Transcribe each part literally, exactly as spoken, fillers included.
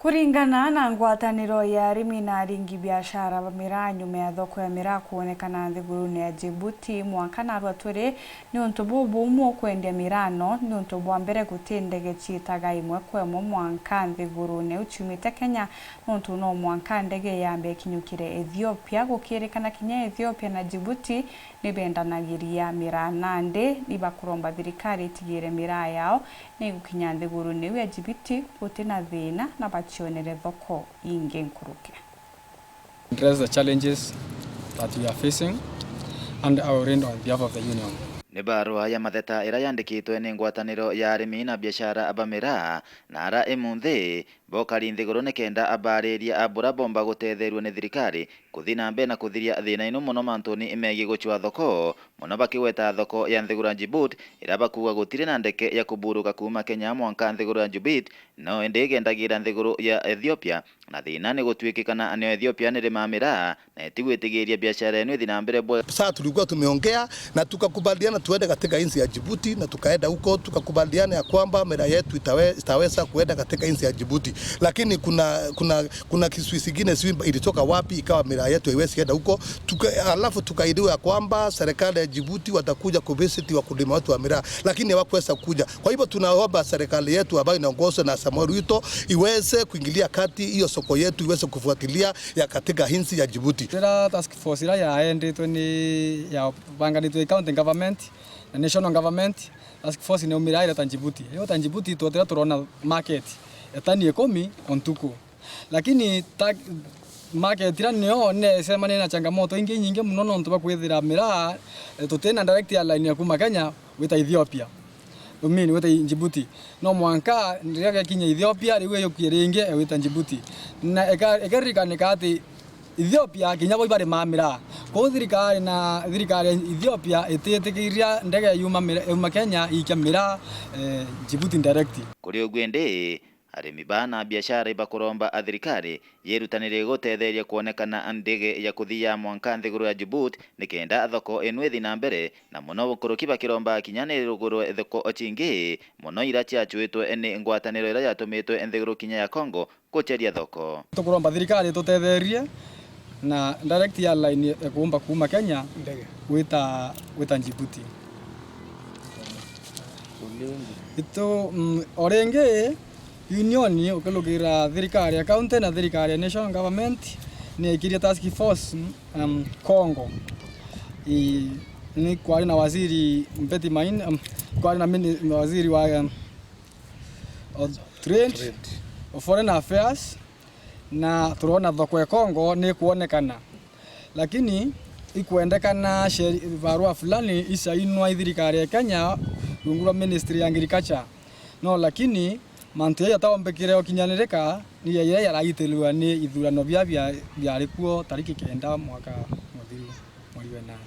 Kuringana na ngwataniro ya arimi na aringi biashara ba miraa, nyuma ya thoko ya miraa kwonekana nthigurune ya Djibouti, mwanka narua turi ni untu bubumwe kwendia miraa no, ni untu bwa mbere guti ndege ciitaga imwe kwa imwe mwanka nthigurune iu ciumite Kenya, nontu no mwanka ndege yambe ikinyukire Ethiopia, gukirikana kinya Ethiopia na Djibouti ni bendanagiria miraa. Nandi ni bakuromba thirikari itigire miraa yao ni igukinya nthigurune iu ya Djibouti guti na thina na bacionere thoko ingi nkuruki. Address the challenges that we are facing and I will read on behalf of the union. Ni barua ya matheta iria yandikitwe ni ngwataniro ya arimi na biashara ba miraa na ara imunthi bokari nthiguru nikenda abariria abura bomba gutetheerua ni thirikari kuthi na mbere na kuthiria thina ino mono mantuni megie gucwa thoko, mono bakigweta thoko ya nthiguru ya Djibouti, iria bakuuga gutiri na ndeke ya kuburuka kuuma Kenya mwanka nthiguru ya Djibouti, no indi igendagira nthiguru ya Ethiopia, na thina ni gutuikikana nio Ethiopia nirimaa miraa, na itigwitigiria biashara ino ithi na mbere bwega. Saa tulikuwa tumeongea na tukakubaliana tuende katika nchi ya Djibouti, na tukaenda huko, tukakubaliana ya kwamba miraa yetu itawe-, itaweza kuenda katika nchi ya Djibouti. Lakini kuna, kuna, kuna kiswisi ingine sijui ilitoka wapi, ikawa miraa yetu haiwezi enda huko. Tuka-, alafu tukaidiwa ya kwamba serikali ya Djibouti watakuja kuvisit wakulima wetu wa miraa, lakini hawakuweza kuja. Kwa hivyo tunaomba serikali yetu ambayo inaongozwa na Samuel Ruto iweze kuingilia kati hiyo soko yetu iweze kufuatilia ya katika nchi ya Djibouti. Rira task force iria yaendetwe ni yabanganitwe i county government na national government, task force ni umira ireta Djibouti. Riu ta Djibouti twotira turona market etani ikumi o ntuku. Lakini ta-, market iria nio necemania na changamoto ingi inyingi mono nontu bwa kwithira miraa, eh, tutina direct airline ya kuma Kenya gwita Ethiopia. I mean, gwita Djibouti. No mwanka riria gekinya Ethiopia, riu iyukie ringi, eh, gwita Djibouti. Na ika-, ikaririkanika ati Ethiopia kinya bo ibarimaa miraa. Kwou thirikari na, thirikari ya Ethiopia ititikiria ndege yuma mira-, yuma Kenya iikia miraa, eh, Djibouti direct. Kuri uguo indi, arimi baa na biashara ibakuromba a thirikari yerutanire gutetheria kwonekana ndege ya kuthi ya mwanka nthiguru ya Djibouti, nikenda thoko ino ithi na mbere, na mono nkuruki bakiromba kinya ni rugurwe thoko cingi, mono iria ciacuitwe ni ngwataniro iria yatumitwe nthiguru kinya ya Congo guceria thoko. Tukuromba thirikari itutetherie na direct airline ikuumba kuuma Kenya ndege gwita, gwita Djibouti. Itu, mm, o ringi, union ukirugira thirikari ya county na thirikari ya national government ni ikirie task force, um, Congo. I, ni kwari na waziri Mbeti Main, um, kwari na mini-, waziri wa, um, o trade, trade, o foreign affairs, na turona thoko ya Congo ni ikwonekana. Lakini ikwendekana sheri-, barua fulani isainwa i thirikari ya Kenya rungu rwa ministry ya agriculture. No, lakini mantu jaya jataombekire gukinyanirika ni jaria jaraitirwa ni ithurano bia, bia, biari kuo tariki kenda mwaka muthiru, mweri wa inana.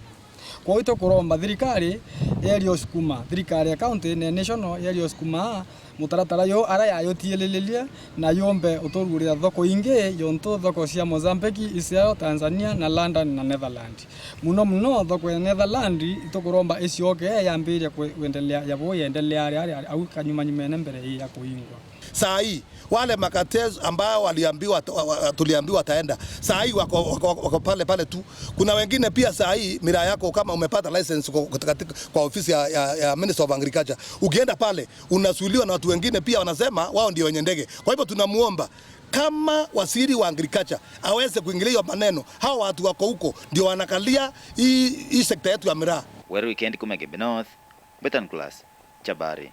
Kwou itukuromba thirikari yerie usukuma, thirikari ya county na national yerie usukuma mutaratara juu aria yayutiiriririe na yumbe uturugurira thoko ingi, jontu thoko cia Mozambique, Israel, Tanzania na London na Netherlands. Muno muno thoko ya Netherlands itukuromba icioke yambirie kwe-, kwendelea, ya bo yendelea aria, aria, au kanyuma nyumene mbere ya kuingwa. Saa hii, wale makartels ambao waliambiwa, wa, wa, tuliambiwa wataenda, saa hii wako, wako, wako pale pale tu. Kuna wengine pia saa hii miraa yako kama umepata license kwa, katika, kwa ofisi ya, ya, ya Minister of Agriculture, ukienda pale, unazuiliwa na watu wengine pia wanasema wao ndio wenye ndege. Kwa hivyo tunamuomba kama waziri wa agriculture aweze kuingilia hiyo maneno. Hao watu wako huko ndio wanakalia hii, hii sekta yetu ya miraa. Weru Weekend kuma Gembe North, Betan Class, Chabari.